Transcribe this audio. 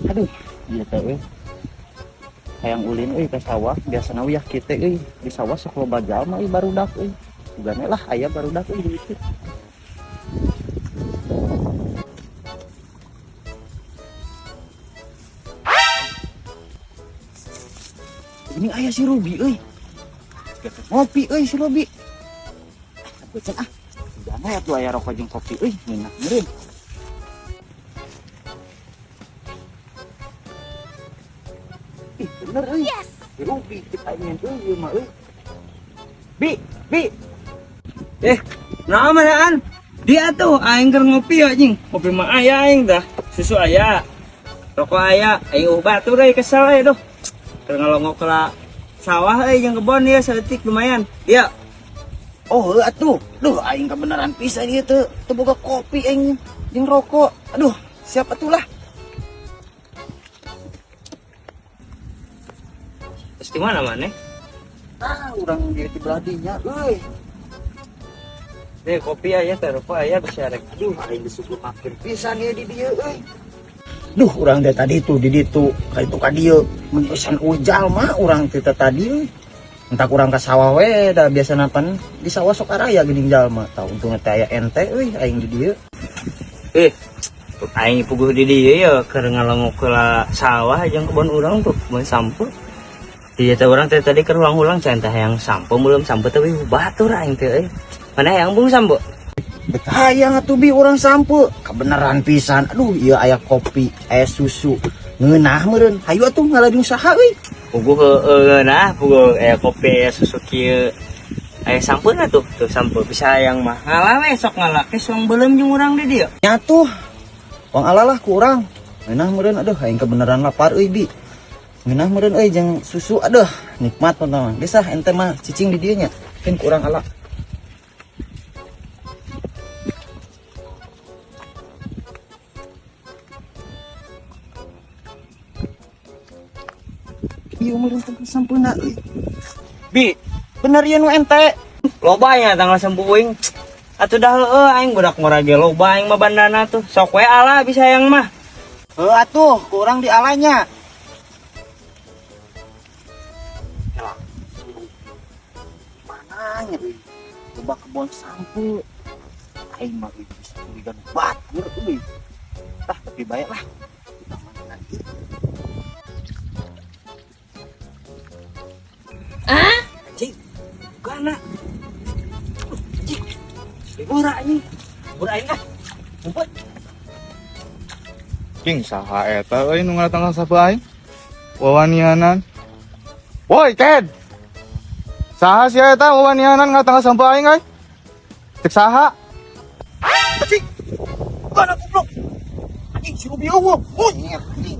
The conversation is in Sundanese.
Aduh, ieu teh euy. Hayang ulin euy ka sawah, biasana uyah kieu teh euy. Di sawah sok loba jalma euy barudak euy. Ugane lah aya barudak euy di ditu. Ini aya si Ruby euy. Ngopi euy si Ruby. Ah, ah. Ugane atuh aya rokok jeung kopi euy, ngeunah meureun. Ih, bener euy. Yes. Si Ruby cek aing euy ieu mah euy. Bi, bi. Nah, manaan? Dia tuh aing keur ngopi anjing. Kopi mah aya aing dah. Susu aya. Rokok aya, aing uh batur euy kesel euy duh. Keur ngalongok ka sawah euy jeung kebon ieu saeutik lumayan. Dia. Oh, heuh atuh. Duh, aing kebenaran pisan ieu teu teu boga kopi aing jeung rokok. Aduh, siap atuh lah. Terus di mana maneh? Ah, urang di belah dinya euy. Deh kopi aya teh rokok aya bisa rek. Aduh, aing geus syukur makin pisan ieu di dieu euy. Duh, urang teh tadi tuh di ditu, ka itu ka dieu, mun pisan ujal mah urang teh tadi euy. Entah kurang ka sawah we, da biasana pan di sawah sok araya geuning jalma. Tah untungna teh aya ente euy aing di dieu. Aing puguh di dieu ya keur ngalongok ka sawah jeung kebon urang tuh, kebon sampo. Iya teh urang teh tadi keur hulang-hulang can teh hayang sampo belum sampo teh wih batur aing teh euy. Mana hayang bung sampo? Bet hayang atuh bi urang sampo. Kebenaran pisan. Aduh, ieu aya kopi, aya susu. Ngeunah meureun. Hayu atuh ngalajung saha euy. Puguh heueuh ngeunah, puguh aya kopi, aya susu kieu. Aya sampeuna tuh, tuh sampo bisa hayang mah. Ngalah we sok ngalake suang beuleum jeung urang di dieu. Nya tuh. Wang alalah ku urang. Ngeunah meureun aduh aing kebenaran lapar euy bi. Ngeunah meureun euy jeung susu aduh nikmat teman-teman. Geus ah ente mah cicing di dieu nya. Keun ku urang ala. Ieu meureun teh sampeuna euy. Bi, bener ieu nu ente. Loba nya tanggal sampo uing. Atuh dah heueuh aing budak ngora ge loba aing mah bandana tuh. Sok we ala bisa hayang mah. Heuh atuh, ku urang di alanya. Mana nya euy? Loba kebon sampo. Aing mah euy bisa curiga nu batur euy. Tah tapi bae lah. Kita mana ieu. Anjing. Gana. Anjing. Libur anjing. Libur aing ah. Ngumpet. King saha eta euy nu ngadatangkeun sapu aing? Wawanianan. Woi, Ted. Saha sia eta wawanianan ngadatangkeun sapu aing euy? Cek saha? Anjing. Gana goblok. Anjing si Ruby eueuh. Monyet anjing.